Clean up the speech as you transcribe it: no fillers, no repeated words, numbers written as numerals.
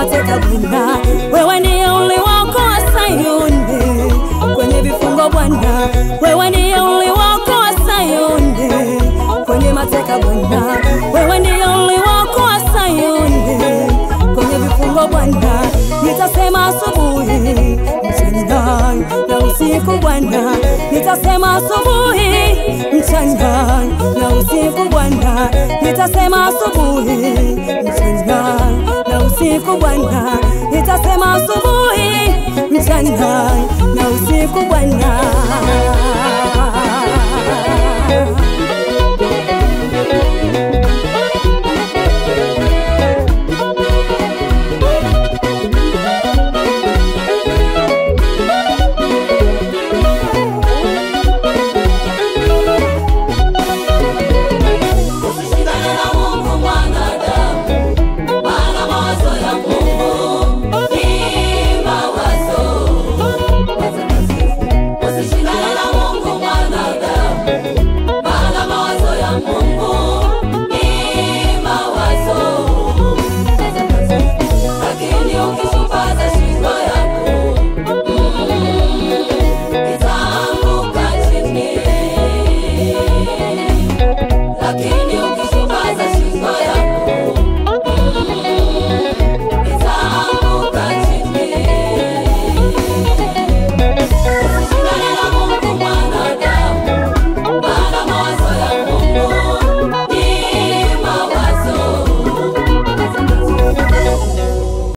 mateka Bwana. Wewe ndiye uliwaokoa Sayuni kwenye vifungo Bwana. Wewe ndiye uliwaokoa Sayuni kwenye mateka Bwana. Wewe ndiye uliwaokoa Sayuni kwenye vifungo Bwana. Nitasema asubuhi, mchana na usiku Bwana. Nitasema asubuhi, mchana na usiku Bwana. Nitasema asubuhi, mchana na usiku Bwana. Nitasema asubuhi, mchana na usiku Bwana.